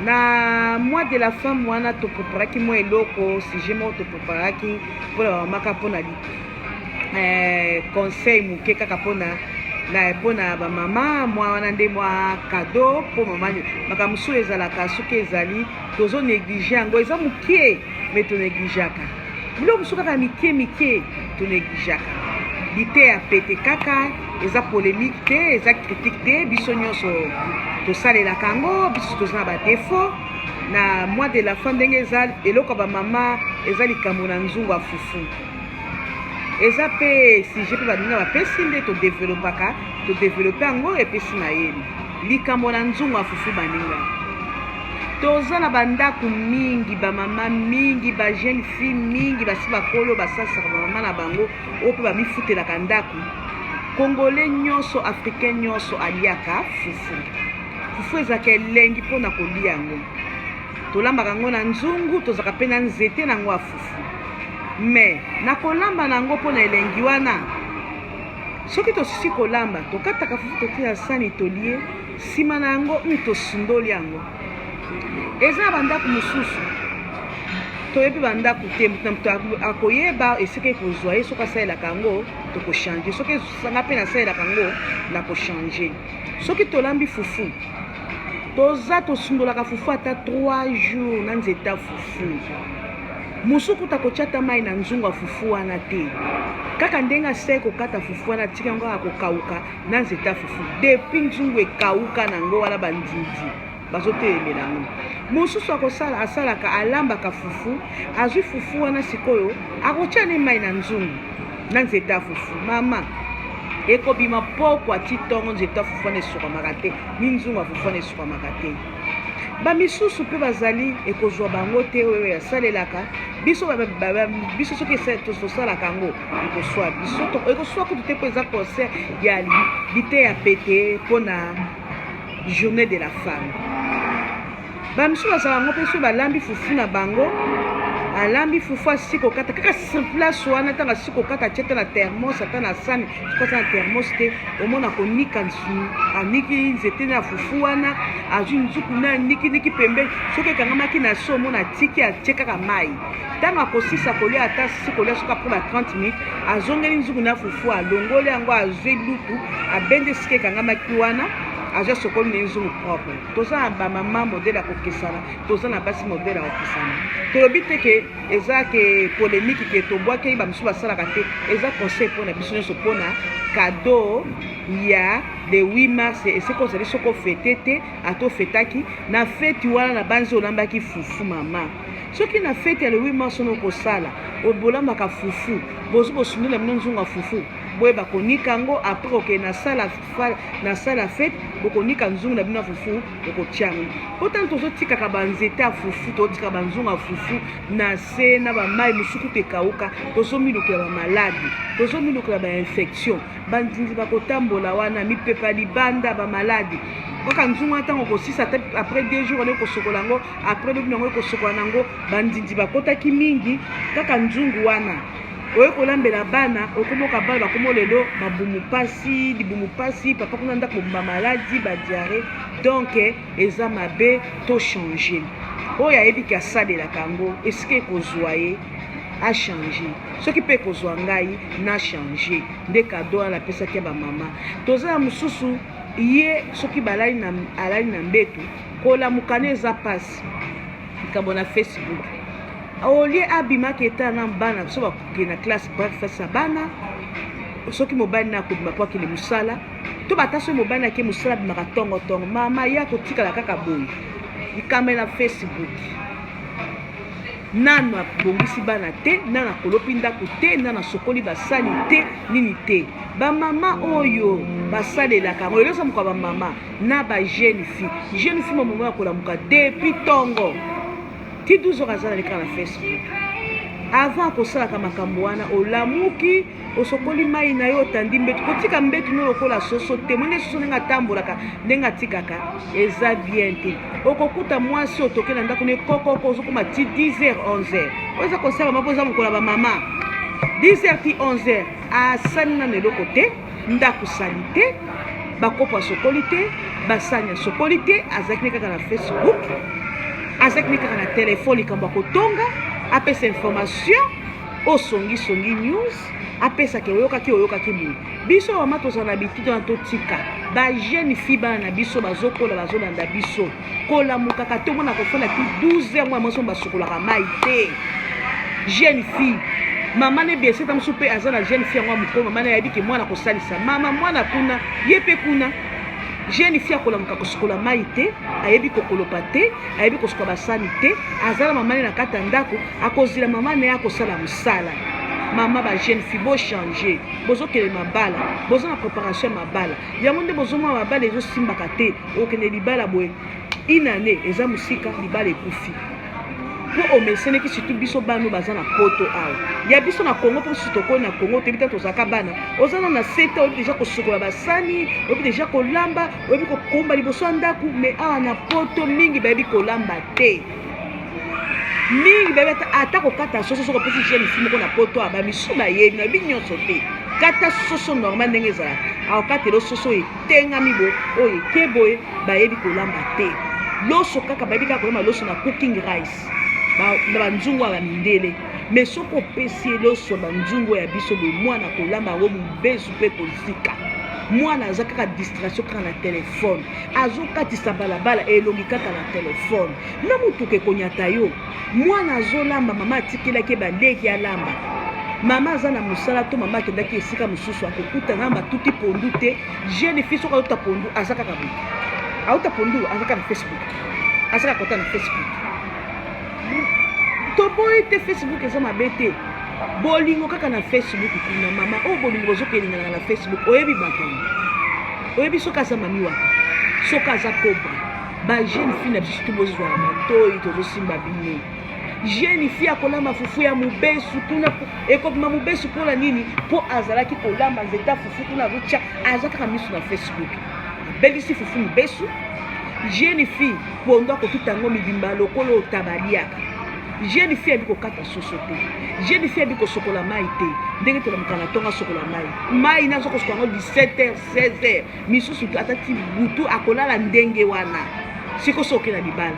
Na mois de la femme wana topreparaki mwa eloko, sujet moko topreparaki mpona bamama, kaka mpona conseil moke, kaka mpona bamama. Mwa wana nde mwa cadeau mpo mama. Makambo mosusu ezalaka, soki ezali tozonégliger yango, eza moke, mais tonégligeaka biloko mosusu kaka mike mike, tonégligeaka liteya pete kaka. Eza polémique te, eza critique te. Biso nyonso tosalelaka yango, biso toza na badéfauts. Na mois de la femme, ndenge eza eloko ya bamama, eza likambo na nzungu ya fufu. Eza mpe sujet mpe baninga bapesi nde todéveloppaka, todévelopper yango, epesi mayele. Likambo na nzungu ya fufu, baninga, toza na bandako mingi, bamama mingi, bajeune fille mingi, basi bakolo basalisaka bamama na bango, oyo mpe bamifutelaka ndako. Congolais nyonso, Africain nyonso aliaka fufu. Fufu ezalaka elengi mpona kolia yango. Tolambaka yango na nzungu, tozalaka mpe na nzete na yango ya fufu. Mais na kolamba na yango mpona elengi wana, soki tosisi kolamba, tokataka fufu, totia sani, tolie. Nsima na yango, tosundoli yango. Eza na bandako mosusu, toyebi bandako te, moto na moto akoyeba esika ekozwa ye. Soki asalelaka yango, tokochanger. Soki esanga mpe nasalelaka yango, nakochanger. Soki tolambi fufu, toza tosundolaka fufu ata 3 jours na nzete ya fufu. Mosuku kuta kotia ata mai na nzungu ya fufu wana te, kaka ndenge asali kokata fufu wana, atika yango kaka kokauka na nzete ya fufu. Depuis nzungu ekauka na yango wana, bandindi bazotelemela yango. Mosusu akosala, asalaka, alambaka fufu, azwi fufu wana, sikoyo akotia ne mai na nzungu na nzete ya fufu. Mama, ekobima pokwa ti ntongo, nzete ya fufu wana esukamaka te, ni nzungu ya fufu wana esukamaka te. Bamisusu mpe bazali, ekozwa bango te. Oyo asalelaka biso, biso soki tosalaka yango, ekoswa biso, ekoswa kutu te, mpo eza conseil ya liteya pete mpona Journée de la femme. Bamisusu bazala yango mpe, soki balambi fufu na bango, alambi fufu, asi kokata kaka sur place wana. Ntango asi kokata, atie ata na thermos, ata na sani. Soki aza na thermos te, omona konika, aniki nzete na fufu wana, azwi nzuku na anikiniki pembeni. Soki ekangamaki na so, omona atiki, atie kaka mai. Ntango akosisa kolia, ata sisi kolia, soki après ba 30 minutes, azongeli nzuku na fufu, alongoli yango, azwi lutu, abendi esika ekangamaki wana, azwi, asokoli na nzungu propre. Toza na bamama modèle ya kokesana, toza na basi modèle ya kokesana. Tolobi te ke eza ke polémique, ke tobwakeli bamisusu basalaka te. Eza conseil mpona biso nyonso, mpona cadeau ya le 8 mars. Esika ozali, soki ofêter te, ata ofêtaki na feti wana, na banzi olambaki fufu, mama, soki na feti ya le 8 mars wana okosala, bolambaka fufu, bozwi, bosundela bino nzungu ya fufu, boyeba konika yango. Après, okende na salle ya fête, bokonika nzungu na bino ya fufu, bokotia yango. Po ntango tozotikaka banzete ya fufu, tozotika banzungu ya fufu na se na bamai mosuku te ekauka, tozomilukela bamaladi, tozomilukela bainfection, bandindi bakotambola wana, mipepa libanda, bamaladi kaka nzungu wana. Ntango okosisa, ata après 2 jours wana, ekosokola yango, après lobi nango ekosokola nango, bandindi bakotaki mingi kaka nzungu wana. Oye kolambela bana, okomoka bana bakomo lelo mabumu pasi, libumu pasi, papa kuna ndako bamaladi, badiarrhée. Donc eza mabe, tochanger. Oyo ayebiki asalelaka yango, esika ekozwa ye, achanger. Soki mpe ekozwa ngai, na changer. Nde cadeau wana napesaki ya bamama. Toza na mosusu, ye soki balali na, alali na mbeto, kolamukana eza mpasi. Likambo na Facebook, au lieu abimaki eta na bana so bakokende na classe, breakfast ya bana, soki mobali na akobima mpo akende mosala, to bata soki mobali ake mosala, abimaka ntongo-ntongo, mama ye akotikala kaka boye, likambo na Facebook. Nano abongisi bana te, nano akolopi ndako te, nano asokoli basali te, nini te. Bamama oyo basalelaka yango lelo, eza moka bamama na bajeune fille. Jeune fille, mamama ya kolamuka depuis ntongo ti 12 heures, aza na kaka na Facebook. Avant akosalaka makambo wana, olamuki, osokoli mai na yo, otandi mbetu. Kotika mbetu no lokola soso te. Mwenge soso ndenge atambolaka, ndenge atikaka, eza bien te. Okokuta mwasi otoke na ndako ne kokoko, ozokoma ti 10 heures, 11 heures. Oyo eza kosala mama, mpo eza mokolo ya bamama. 10 heures ti 11 heures, asali nano eloko te, ndako sali te, bakopo asokoli te, basani asokoli te, azalaki ne kaka na Facebook. Azalaki ne kaka na telefone, likambo ya kotonga, apesa information osongisongi news, apesaka oyokaki oyokaki boye. Biso mama tozala na bitito na totika bajeune fille, bana na biso bazokola, bazolanda biso. Kolamukaka ntongo na kofanda ti 12 heures, mwana mwasi basukolaka mai te. Jeune fille, mama ne bien seta mosusu mpe aza na jeune fille yango ya mokolo, mama ne ayebi ke mwana kosalisa mama mwana kuna, ye mpe kuna. Jeune fille akolamuka kosukola mai te, ayebi kokolopa te, ayebi kosukola basani te, aza na mama ne na kati ya ndako, akozela mama na ye akosala mosala. Mama, ba jeune fille, bochange. Bozokende mabala, boza na préparation ya mabala, yango nde bozomona mabala ezosimbaka te. Okende libala boye, une année eza mosika, libala ekufi mpo omeseneki. Surtout biso bana baza na Poto awa, ya biso na Congo, mpo mosusu tokoli na Congo, toyebi ta tozalaka bana, oza na seta, oyebi déjà kosukola basani, oyebi déjà kolamba, oyebi kokomba liboso ya ndako. Mais awa na Poto, mingi bayebi kolamba te, mingi bayebi ata kokata soso. Soki opesi jeune fille moko na Poto awa, bamisu bayebi, nayebi nyonso te, kata soso normal ndenge ezalaka, akokatela soso etengami boye, oyo eke boye. Bayebi kolamba te, loso kaka bayebi, kaka kolamba loso na cooking rice na banzungu ya bamindele. Mais soki opesi ye loso banzungu ya biso boye, mwana kolamba yango mobesu mpe kozika. Mwana aza kaka distraction, kaka na telefone, azokatisa balabala, elongi kaka na telefone, na motuka ekonyata yo. Mwana azolamba, mama atikelaki ye baleki alamba, mama aza na mosala to mama akendaki esika mosusu, akokutana batuti pondu te. Jeune fille, soki auta pondu, aza kaka boye, auta pondu, aza kaka na Facebook, aza kaka kota na Facebook. Toboyi te, Facebook eza mabe te. Bolingo kaka na Facebook kuna, mama oyo bolingo bozokelinganaka na Facebook, oyebi bato yango, oyebi soki aza mami waka, soki aza cobra. Bajeune fille na biso, surtout bozwaka matoi, tozosimba bino. Jeune fille akolamba fufu ya mobesu kuna, ekobima mobesu. Mpona nini? Mpo azalaki kolamba nzete ya fufu kuna, azotya, aza kaka miso na Facebook, abelisi fufu mobesu. Jeune fille, pondo akotuta yango mibimba lokola otabaliaka. Jeune fille ayebi kokata soso te. Jeune fille ayebi kosokola mai te. Ndenge tolamuka na ntongo, asokola mai, mai nazo kosokola yango 17 heures, 16 heures, misusu ata ti butu akolala ndenge wana. Siko soki na libala,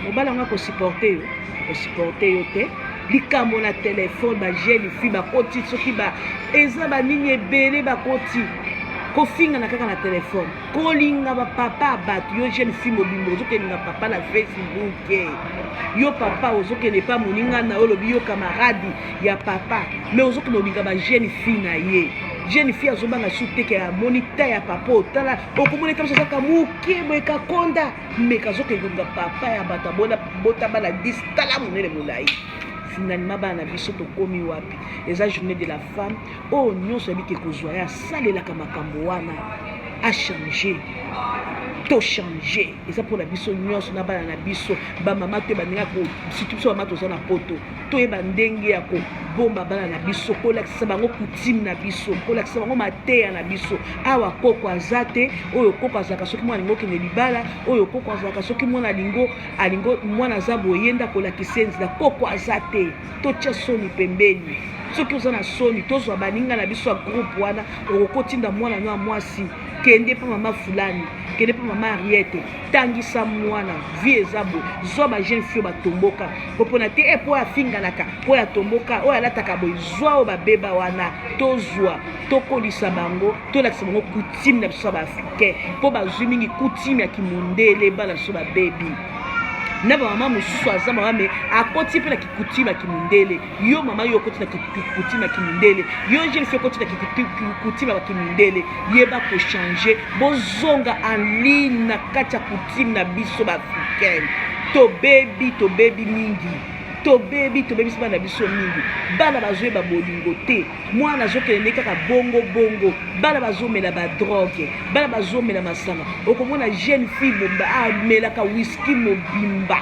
mobali yango akosupporte yo, akosupporte yo te. Likambo na telefone, bajeune fille bakoti soki ba eza banini ebele, bakoti kofingana kaka na telefone, kolinga bapapa ya bato. Yo jeune fille mobimba ozokelinga papa na Facebook, yo papa ozokende epa moninga na yo, olobi yo camarade ya papa, mais ozokende olinga bajeune fille na ye. Jeune fille azobanga su teke, amoni ta ya papa, otala okomona ete mosu azaka moke boye, kakonda, mais kazokende kolinga papa ya bato abota bana 10, tala monene molai. Finalement, bana na biso tokomi wapi? Eza journée de la femme. Oyo nyonso yebiki kozwa ye asalelaka makambo wana, achange, tochange. Eza mpona biso nyonso na bana na biso bamama. Toyeba ndenge, surtout biso bamama toza na Poto, toyeba ndenge ya kobomba bana na biso, kolakisa bango coutume na biso, kolakisa bango mateya na biso. Awa koko aza te. Oyo koko azalaka soki mwana alingi okende libala, oyo koko azalaka soki mwana alingo alingo mwana aza boye, ye nde akolakisa ye nzela. Koko aza te, totya soni pembeni. Soki oza na soni, tozwa baninga na biso ya groupe wana, okokotinda mwana no ya mwasi: kende mpo mama fulani, kende mpo mama Ariete, tangisa mwana, vie eza boye. Zwa bajeune fille batomboka, kopona te e mpo afinganaka, mpo ya tomboka, oyo alataka boye. Zwa oyo babeba wana, tozwa, tokolisa bango, tolakisa bango coutume na biso ya baafricain, mpo bazwi mingi coutume ya kimondele. Bana biso babebi na bamama mosusu aza mama, mais akoti mpe na kicoutume ya kimondele. Yo mama, yo okoti na kicoutume ya kimondele, yo jeune fille okoti na kicoutume ya kimondele, yeba kochange, bozonga en ligne na kati ya coutume na biso baafricaine. Tobebi, tobebi mingi, tobebi, tobebisi bana biso mingi. Bana bazoyeba bolingo te, mwana azokende nde kaka bongo bongo. Bana bazomela badrogue, bana bazomela masanga. Okomona jeune fille bomba amelaka whisky mobimba,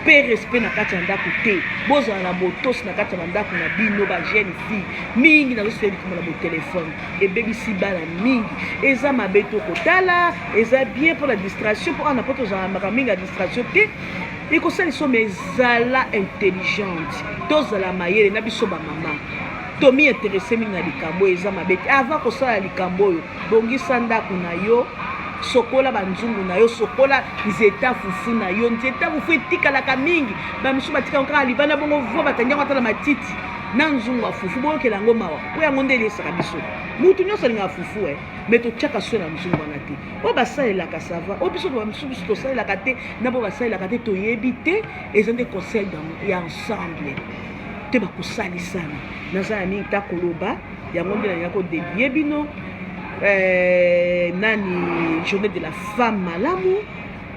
mpe respect na kati ya ndako te. Bozala na botosi na kati ya bandako na bino. Bajeune fille mingi nazosala likambo na botelefone, ebebisi bana mingi. Eza mabe to kotala, eza bien mpona distraction, mpo ana mpo tozala makambo mingi ya distraction te, ekosalisa. Mais ezala intelligente, tozala mayele na biso bamama, tomi intéresse mingi na likambo oyo. Eza mabe te. Avant kosala likambo oyo, bongisa ndako na yo. Sokola banzungu na yo, sokola nzeta fufu na yo. Nzeta fufu etikalaka mingi, bamisusu batikaka kaka libanda bongo vo batandi yango ata na matiti na nzungu ya fufu. Boyokela yango mawa, mpo yango nde elesaka biso. Mutu nyonso alingaka fufu e, me totiaka so na nzungu wana te. Oyo basalelaka sava, oyo biso bamisusu biso tosalelaka te, na bo basalelaka te, toyebi te. Eza nde conseil ya ensemble te, bakosalisana. Naza na mingi ta koloba, yango nde nalinga kodédier bino nani journée de la femme malamu.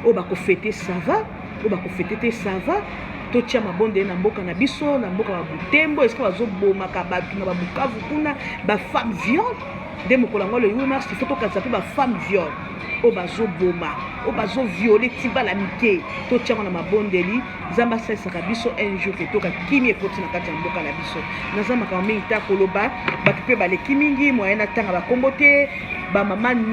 Oyo bakofêter, ça va, oyo bakofêter te, ça va. Totia mabondeli na mboka na biso, na mboka ya Butembo, esika bazobomaka bato na babukavu kuna, bafemme viol. Nde mokolo yango, le 8 mars, il faut tokanisa mpe bafemme viol oyo bazoboma, oyo bazovioler ti bala mike. Totiango na mabondeli. Nzambe asalisaka biso un jour ke toka kimi ekoti na kati ya mboka na biso. Naza makambo mingi ta koloba, bato mpe baleki mingi, moye natanga bakombo te, bamama.